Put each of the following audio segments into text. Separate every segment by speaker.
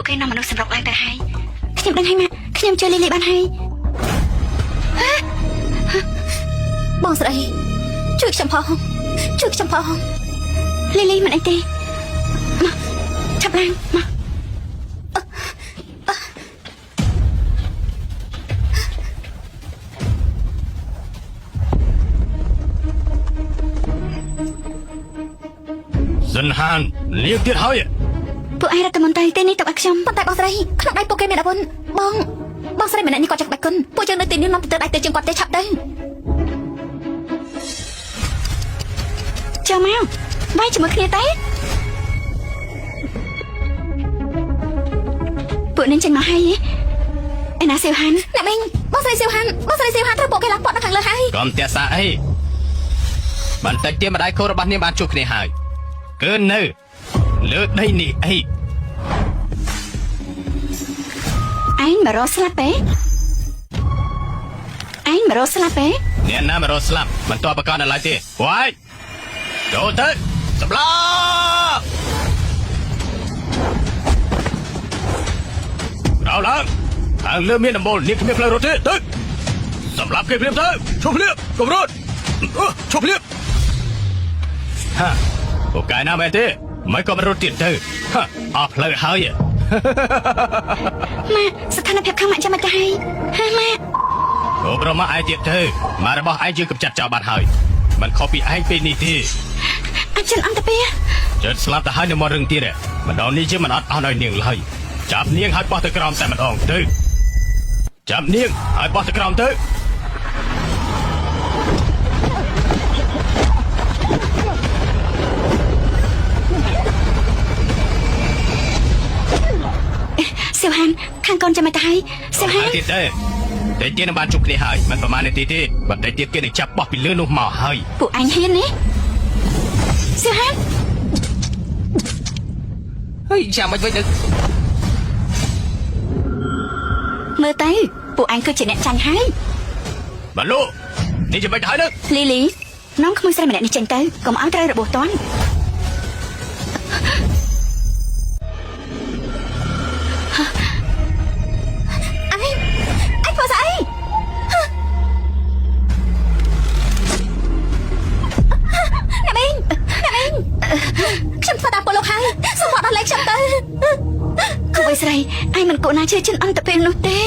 Speaker 1: គេនាំមនុស្សសម្រុកឡើងទៅហើយខ្ញុំដឹងហើយម៉ាក់ខ្ញុំជួយលីលីបានហើយ
Speaker 2: បងស្រីជួយខ្ញុំផងជួយខ្ញុំផង
Speaker 1: លីលីមិនអីទេមកឆាប់ឡើងមក
Speaker 3: សិនហាននាងទៀតហើយ
Speaker 1: ពួកឯងរដ្ឋមន្ត្រីទេនេះទុកឲ្យខ្ញុំ
Speaker 2: ប៉ុន្តែបងស្រីក្នុងដៃពួកគេមានអាវុធបងបងស្រីម្នាក់នេះគាត់ចង់បាច់គុណពួកយើងនៅទីនេះនាំទៅដៃទៅជាងគាត់ទេឆាប់ទៅ
Speaker 1: ចូលមកវាយជាមួយគ្នាទេពួកនាងចេញមកហើយឯណាសេវហាន
Speaker 2: អ្នកមីងបងស្រីសៀវហានបងស្រីសៀវហានត្រូវពួកគេឡើងពាត់នៅខាងលើហើយ
Speaker 3: កុំតាក់សាអីបន្តិចទៀតម្ដាយគោរបស់នាងបានជួបគ្នាហើយគឺនៅលើដីនេះអី
Speaker 1: ឯងមករកស្លាប់ទេឯងមករកស្លាប់ទេ
Speaker 3: អ្នកណាមករត់ស្លាប់មិនតបប្រកបនៅឡើយទេវ៉ាយចូលទៅសម្លាប់ក្រោលឡើងខាងលើមានដំបូលនាងគ្មានផ្លូវរត់ទេទៅសម្លាប់គេភ្លាមទៅឈប់ភ្លាមកុំរត់អឺឈប់ភ្លាមហាអូកែណាមែនទេមិនក៏មិនរត់ទៀតទៅហាអស់ផ្លូវហើយ
Speaker 1: ម៉ាក់ស្ថានភាពខាងម៉ាក់ចាំមិនទៅហើយហាម៉ាក់
Speaker 3: អូប្រមាឯងទៀតទៅម៉ារបស់ឯងយើងកំចាត់ចោលបាត់ហើយមិនខុសពីឯងពេលនេះទេ
Speaker 1: អចិនអន្តពា
Speaker 3: ចិត្តស្លាប់ទៅហើយនៅមករឿងទៀតម្ដងនេះយើងមិនអត់អស់ឲ្យនាងឡើយចាប់នាងឲ្យបោះទៅក្រោមតែម្ដងទៅចាប់នាងឲ្យបោះទៅក្រោមទៅ
Speaker 1: សៀវហានខាងកូនចាំមិនទៅហើយសៀវហាន
Speaker 3: ទៀតទេតែទៀតនឹងបានជួបគ្នាហើយមិនប្រហែលនាទីទេបន្តិចទៀតគេនឹងចាប់បោះពីលើនោះមកហើយ
Speaker 1: ពួកឯងហ៊ាននេះសៀវហាន
Speaker 4: ហើយចាំមិនវិញទៅ
Speaker 1: មើលទៅពួកឯងគឺជាអ្នកចាញ់ហើយ
Speaker 3: បាទលោកនេះជាមិនទៅហើយនឹង
Speaker 1: លីលីនាំក្មួយស្រីម្នាក់នេះចេញទៅកុំឲ្យត្រូវរបួសតាន់
Speaker 2: ឯងឯងធ្វើស្អីអ្នកមីងអ្នកមីងខ្ញុំធ្វើតាមពលលោកហើយសូមបកដល់លេខខ្ញុំទៅ
Speaker 1: ក្មួយស្រីឯងមិនគួរណាជឿជនអន្តពេលនោះទេ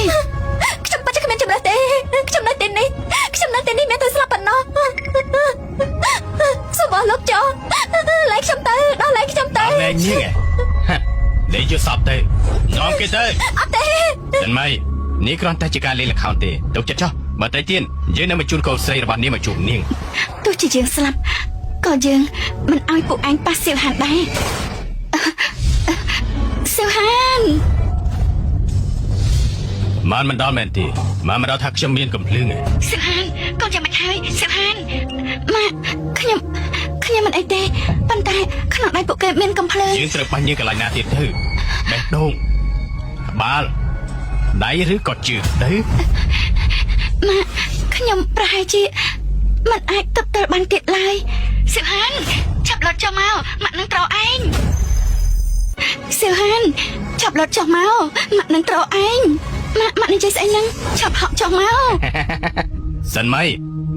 Speaker 2: ខ្ញុំពិតជាគ្មានជម្រើសទេខ្ញុំនៅទីនេះខ្ញុំនៅទីនេះមានតែស្លាប់ប៉ុណ្ណោះសូមអរលោកចោលែងខ្ញុំទៅដល់លែងខ្ញុំទៅ
Speaker 3: លែងនាងហាលេងយកសពទៅនាំគេទៅ
Speaker 2: អត់ទេ
Speaker 3: សិនម៉ៃនេះគ្រាន់តែជាការលេងល្ខោនទេទុកចិត្តចុះបើតែទៀតយើងនឹងបញ្ជូនកូនស្រីរបស់នាងមកជួបនាង
Speaker 1: ទោះជាយើងស្លាប់ក៏យើងមិនឲ្យពួកឯងប៉ះសៀវហានដែរសៀវហាន
Speaker 3: ម៉ានមិនដល់មែនទេម៉ានមិនដល់ថាខ្ញុំមានកំភ្លឹងឯង
Speaker 1: សៀវហានកូនយ៉ាងមិនហើយសៀវហានម៉ាក់ខ្ញុំខ្ញុំមិនអីទេប៉ុន្តែក្នុងដៃពួកគេមានកំភ្លើង
Speaker 3: យើងត្រូវបាញ់នាងកន្លែងណាទៀតទៅបេះដូងក្បាលដៃឬក៏ជើងទៅ
Speaker 1: ម៉ាក់ខ្ញុំប្រហែលជាមិនអាចទប់ទល់បានទៀតឡើយសៀវហានឆាប់លត់ចុះមកម៉ាក់នឹងត្រូវឯងសៀវហានឆាប់លត់ចុះមកម៉ាក់នឹងត្រូវឯងម៉ាក់ម៉ាក់និយាយស្អីហ្នឹងឆាប់ហក់ចុះមក
Speaker 3: សិនម៉ៃ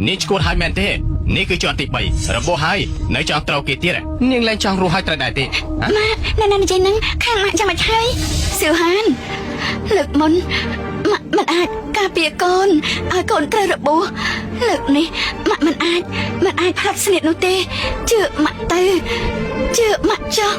Speaker 3: នាងឈួតហើយមែនទេនេះគឺជាន់ទី3របួសហើយនៅចង់ត្រូវគេទៀតនាងលែងចង់រស់ហើយត្រូវដែរទេហ៎
Speaker 1: ម៉ាក់ណែណែនិយាយហ្នឹងខាងម៉ាក់ចាំមិនហើយសៀវហានលើកមុនម៉ាក់មិនអាចការពារកូនឲ្យកូនត្រូវរបួសលើកនេះម៉ាក់មិនអាចមិនអាចផ្លាត់ស្នៀតនោះទេជឿម៉ាក់ទៅជឿម៉ាក់ចុះ